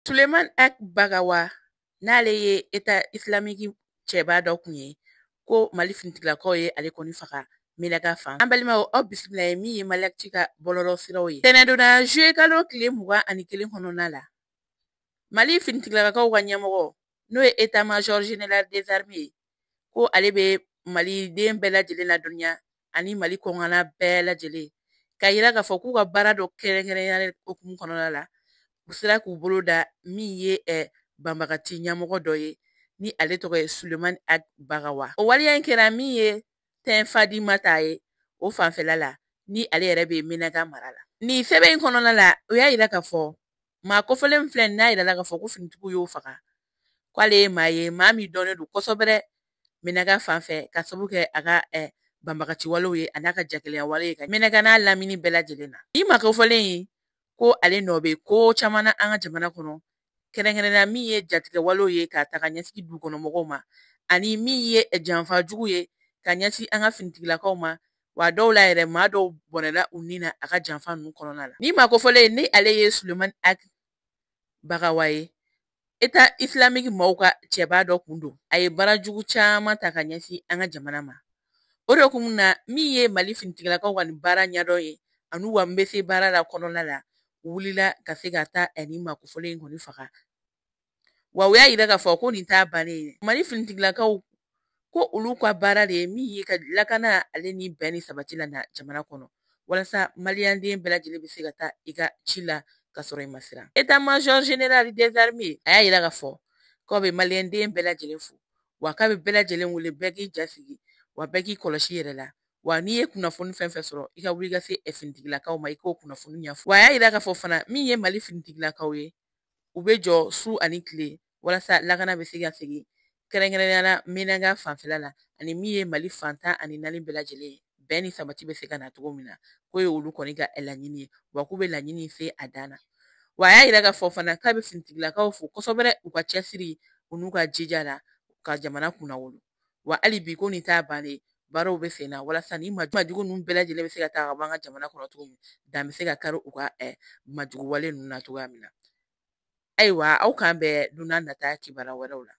Suleman Ag Bagawa, n'ale ye État islamique cɛba dɔ kun ye, ko Mali finitigilakaw ye ale kɔni faga Menaka fan. An balimaw, aw bisimila ye min ye Maliactu ka bɔlɔlɔ siraw ye. Tɛnɛdonna juillet kalo tile 21 kɔnɔna la, Mali finitigilakaw ka ɲɛmɔgɔ, n'o ye état major général des armées ye, ko ale bɛ maliden bɛɛ lajɛlen ladɔnniya ani Mali kɔkanna bɛɛ lajɛlen, k'a yira k'a fɔ k'u ka baara dɔ kɛrɛnkɛrɛnnenya hukumu kɔnɔna la, u sera k'u bolo da min ye banbagati ɲɛmɔgɔ dɔ ye, ni ale tɔgɔ ye Suleman Ag Bagawa. O waleya in kɛra min ye Tɛnfadimata ye o fanfɛla la, ni ale yɛrɛ bɛ Menaka mara la. Nin sɛbɛn in kɔnɔna la, o y'a yira k'a fɔ maa kofɔlen filɛ, n'a yirala k'a fɔ ko finitigiw y'o faga, k'ale ye maa ye, maa min dɔnnen don kosɛbɛ Menaka fan fɛ, ka sababu kɛ a ka banbagati walew ye a n'a ka jagɛlɛya wale ye ka Menaka n'a lamini bɛɛ lajɛlen na. Ni maa kofɔlen in, ko ale nɔ bɛ ko caman na an ka jamana kɔnɔ, kɛrɛnkɛrɛnnenya min ye jatigɛ walew ye k'a ta ka ɲɛsin du kɔnɔ mɔgɔw ma, ani min ye janfa jugu ye ka ɲɛsin an ka finitigilakaw ma. Wa dɔw la yɛrɛ, maa dɔw bɔnɛla u ni na a ka janfa ninnu kɔnɔna la. Ni maa kofɔlen, ni ale ye Suleman Ag Bagawa ye, État islamique maaw ka cɛba dɔ kun don, a ye baara jugu caman ta ka ɲɛsin an ka jamana ma. O de kun na min ye Mali finitigilakaw ka nin baara ɲɛdɔn ye ani wa n bɛ se baara la kɔnɔna la, u wulila ka se ka taa ani maa kofɔlen in kɔni faga. Wa u y'a yira k'a fɔ ko nin t'a bannen ye. Mali finitigilakaw ko olu ka baara de ye min ye ka lakana ale ni bɛn ni sabati la na jamana kɔnɔ, walasa maliyɛnden bɛɛ lajɛlen bɛ se ka taa i ka ci la ka sɔrɔ i ma siran. État major général des armées a y'a yira k'a fɔ k'aw bɛ maliyɛnden bɛɛ lajɛlen fo, wa k'a bɛ bɛɛ lajɛlen wele, bɛɛ k'i jasigi, wa bɛɛ k'i kɔlɔsi yɛrɛ la. Wa n'i ye kunnafoni fɛn fɛn sɔrɔ, i ka wuli ka se finitigilakaw ma, i k'o kunnafoni ɲɛfɔ. Wa a y'a yira k'a fɔ fana, min ye Mali finitigilakaw ye, u bɛ jɔ su ani tile walasa lakana bɛ se ka segin, kɛrɛnkɛrɛnnenya la Menaka fanfɛla la, ani min ye Mali fan 14 bɛɛ lajɛlen ye, bɛn ni sabati bɛ se ka na cogo min na, k'o ye olu kɔni ka laɲini ye, wa k'u bɛ laɲini se a dan na. Wa a y'a yira k'a fɔ fana k'a bɛ finitigilakaw fo kosɛbɛ u ka cɛsiri u n'u ka jija la ka jamana kunnawolo. Wa hali bi, ko nin t'a bannen, baaraw bɛ sen na walasa ni majugu ninnu bɛɛ lajɛlen bɛ se ka taa ka bɔ an ka jamana kɔnɔ cogo min, dan bɛ se ka kari u ka majugu wale ninnu na cogoya min na. Ayiwa, aw k'an bɛn don n'a nata kibaruya wɛrɛw la.